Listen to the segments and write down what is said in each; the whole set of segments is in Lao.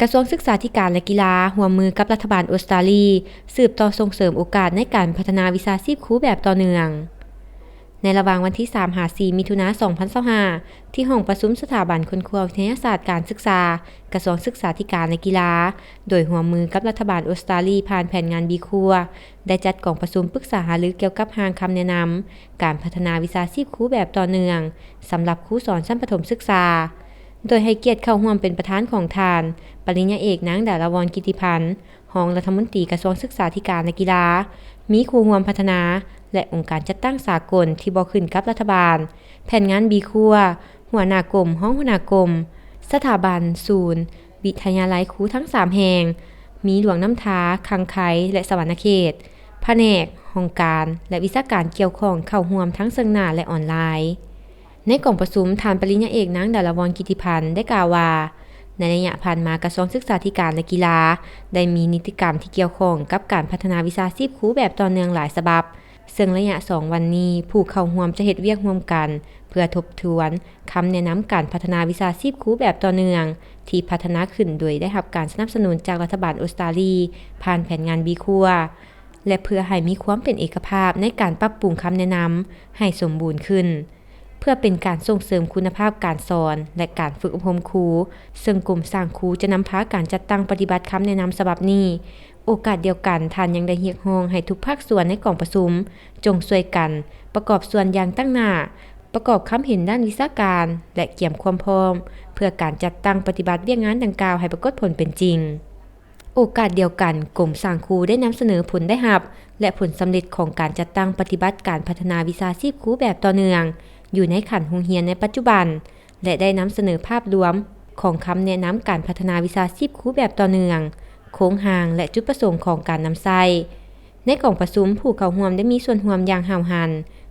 ກະຊວງສຶກສາທິການ ແລະ ກິລາ ຮ່ວມມືກັບລັດຖະບານອົດສະຕາລີ ສືບຕໍ່ສົ່ງເສີມໂອກາດໃນການພັດທະນາວິຊາຊີບຄູແບບຕໍ່ເນື່ອງ. ໃນລະຫວ່າງວັນທີສາມຫາສີ່ມິຖຸນາສອງພັນຊາວຫ້າ ທີ່ຫ້ອງປະຊຸມສະຖາບັນຄົ້ນຄວ້າວິທະຍາສາດການສຶກສາ ກະຊວງສຶກສາທິການ ແລະ ກິລາ ໂດຍຮ່ວມມືກັບລັດຖະບານອົດສະຕາລີ ຜ່ານແຜນງານບີຄົວ ໄດ້ຈັດກອງປະຊຸມປຶກສາຫາລືກ່ຽວກັບຮ່າງຄຳແນະນຳການພັດທະນາວິຊາຊີບຄູແບບຕໍ່ເນື່ອງ ສຳລັບຄູສອນຊັ້ນປະຖົມສຶກສາ, ໂດຍໃຫ້ກຽດເຂົ້າຮ່ວມເປັນປະທານຂອງທ່ານ ປະລິນຍາເອກ ນາງ ດາລາວອນ ກິດຕິພັນ ຮອງລັດຖະມົນຕີກະຊວງສຶກສາທິການ ແລະ ກິລາ, ມີຄູ່ຮ່ວມພັດທະນາ ແລະ ອົງການຈັດຕັ້ງສາກົນທີ່ບໍ່ຂຶ້ນກັບລັດຖະບານ, ແຜນງານບີຄົວ, ຫົວໜ້າກົມ, ຮອງຫົວໜ້າກົມ, ສະຖາບັນ, ສູນ, ວິທະຍາໄລຄູທັງສາມແຫ່ງ, ມີຫຼວງນ້ຳທາ, ຄັງໄຄ ແລະ ສະຫວັນນະເຂດ, ພະແນກ, ຫ້ອງການ ແລະ ວິຊາການກ່ຽວຂ້ອງເຂົ້າຮ່ວມທັງເຊິ່ງໜ້າ ແລະ ອອນລາຍ. ໃນກອງປະຊຸມ, ທ່ານປະລິນຍາເອກ ນາງ ດາລາວອນ ກິດຕິພັນ ໄດ້ກ່າວວ່າ ໃນໄລຍະຜ່ານມາ ກະຊວງສຶກສາທິການ ແລະ ກິລາ ໄດ້ມີນິຕິກຳທີ່ກ່ຽວຂ້ອງກັບການພັດທະນາວິຊາຊີບຄູແບບຕໍ່ເນື່ອງຫຼາຍສະບັບ, ເຊິ່ງໄລຍະສອງວັນນີ້ ຜູ້ເຂົ້າຮ່ວມຈະເຮັດວຽກຮ່ວມກັນ ເພື່ອທົບທວນຄຳແນະນຳການພັດທະນາວິຊາຊີບຄູແບບຕໍ່ເນື່ອງ ທີ່ພັດທະນາຂຶ້ນໂດຍໄດ້ຮັບການສະໜັບສະໜູນຈາກລັດຖະບານອົດສະຕາລີ ຜ່ານແຜນງານບີຄົວ ແລະ ເພື່ອໃຫ້ມີຄວາມເປັນເອກະພາບໃນການປັບປຸງຄຳແນະນຳໃຫ້ສົມບູນຂຶ້ນ ເພື່ອເປັນການສົ່ງເສີມຄຸນນະພາບການສອນ ແລະ ການຝຶກອົບຮົມຄູ, ເຊິ່ງກົມສ້າງຄູຈະນຳພາການຈັດຕັ້ງປະຕິບັດຄຳແນະນຳສະບັບນີ້. ໂອກາດດຽວກັນ, ທ່ານຍັງໄດ້ຮຽກຮ້ອງໃຫ້ທຸກພາກສ່ວນໃນກອງປະຊຸມ ຈົ່ງຊ່ວຍກັນປະກອບສ່ວນຢ່າງຕັ້ງໜ້າ, ປະກອບຄຳເຫັນດ້ານວິຊາການ ແລະ ກຽມຄວາມພ້ອມ ເພື່ອການຈັດຕັ້ງປະຕິບັດວຽກງານດັ່ງກ່າວໃຫ້ປາກົດຜົນເປັນຈິງ. ໂອກາດດຽວກັນ, ກົມສ້າງຄູໄດ້ນຳສະເໜີຜົນໄດ້ຮັບ ແລະ ຜົນສຳເລັດຂອງການຈັດຕັ້ງປະຕິບັດການພັດທະນາວິຊາຊີບຄູແບບຕໍ່ເນື່ອງ ຢູ່ໃນຂັ້ນໂຮງຮຽນໃນປັດຈຸບັນ ແລະ ໄດ້ນຳສະເໜີພາບລວມຂອງຄຳແນະນຳການພັດທະນາວິຊາຊີບຄູແບບຕໍ່ເນື່ອງ, ໂຄງຮ່າງ ແລະ ຈຸດປະສົງຂອງການນຳໃຊ້. ໃນກອງປະຊຸມ, ຜູ້ເຂົ້າຮ່ວມໄດ້ມີສ່ວນຮ່ວມຢ່າງຫ້າວຫັນ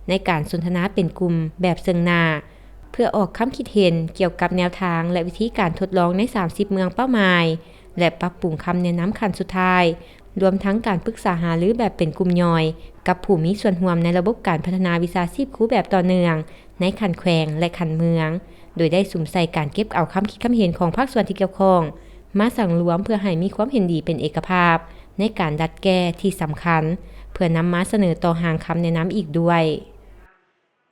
ໃນການສົນທະນາເປັນກຸ່ມແບບເຊິ່ງໜ້າ ເພື່ອອອກຄຳຄິດເຫັນກ່ຽວກັບແນວທາງ ແລະ ວິທີການທົດລອງໃນສາມສິບເມືອງເປົ້າໝາຍ ແລະ ປັບປຸງຄຳແນະນຳຂັ້ນສຸດທ້າຍ, ລວມທັງການປຶກສາຫາລືແບບເປັນກຸ່ມຍ່ອຍ ກັບຜູ້ມີສ່ວນຮ່ວມໃນລະບົບການພັດທະນາວິຊາຊີບຄູແບບຕໍ່ເນື່ອງ ໃນຂັ້ນແຂວງ ແລະ ຂັ້ນເມືອງ, ໂດຍໄດ້ສຸມໃສ່ການເກັບເອົາຄຳຄິດຄຳເຫັນຂອງພາກສ່ວນທີ່ກ່ຽວຂ້ອງ ມາສັງລວມເພື່ອໃຫ້ມີຄວາມເຫັນດີເປັນເອກະພາບ ໃນການດັດແກ້ທີ່ສຳຄັນ ເພື່ອນຳມາສະເໜີຕໍ່ຮ່າງຄຳແນະນຳອີກດ້ວຍ.